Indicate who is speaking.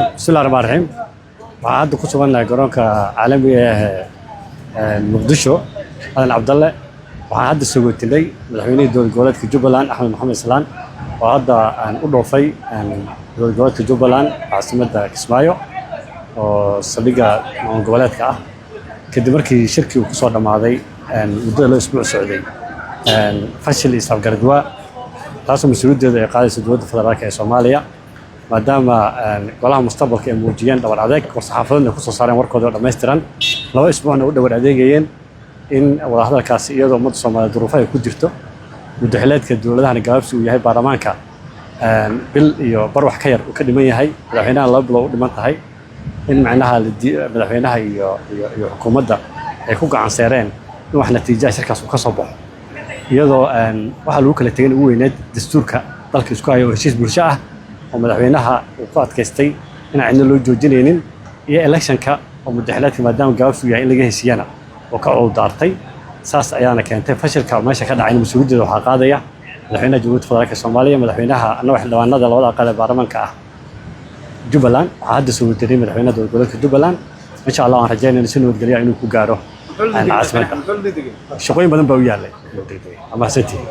Speaker 1: Bismillahi raxmaan raxiim. Waxaan hadda ku sugannahay garoonka caalamiga ah ee Muqdisho, Aadan Cabdalle. Waxaan hadda sagootinay madaxweynihii dowlad goboleedka Jubbaland, Axmed Maxamed Islaan, oo hadda aan u dhoofay dowlad goboleedka Jubbaland, caasimadda Kismaayo oo saldhigga maamul goboleedka ah, kadib markii shirkii uu kusoo dhammaaday muddada 2 isbuuc socday fashil iyo isafgaradwaa, taasoo mas-uuliyaddeeda ay qaadayso dowladda federaalka ee Soomaaliya, maadaama golaha mustaqbalka ay muujiyeen dhabar adeeg, war-saxaafadeedna ay kusoo saareen warkooda oo dhammaystiran, 2 isbuucna u dhabar adeegayeen in wadahadalkaasi, iyadoo ummadda Soomaaliyeed duruufo ay ku jirto, muddaxileedka dowladahana gabaabsi uu yahay, baarlamaanka bil iyo bar wax ka yar uu ka dhiman yahay, madaxweynaha 2 bilood u dhiman tahay, in macnaha madaxweynaha iyo xukuumadda ay ku gacan seereen in wax natiijaha shirkaas uu ka soo baxo, iyadoo waxaa lagu kala tegin ugu weyneed dastuurka dalka isku hayo oo heshiis bulsho ah oo madaxweynaha uu ku adkaystay inaan cidna loo joojinaynin, iyo electionka oo muddaxileedka maadaama gabaabsi uu yahay in laga heshiiyana oo ka cudurdaartay. Saas ayaana keentay fashilka meesha ka dhacayna. Mas-uuliyaddeeda waxaa qaadaya madaxweynaha Jamhuuriyadda Federaalka Soomaaliya, madaxweynaha, annagoo xildhibaanada labada aqal ee baarlamaanka ah Jubbaland. Waxaa hadda soo wadanay madaxweynaha dowlad goboleedka Jubbaland. Insha Allah waan rajaynayna si nabadgelya inuu ku gaaro caasimadda. Shaqooyin badan baa u yaallay. Waa mahadsantihiin.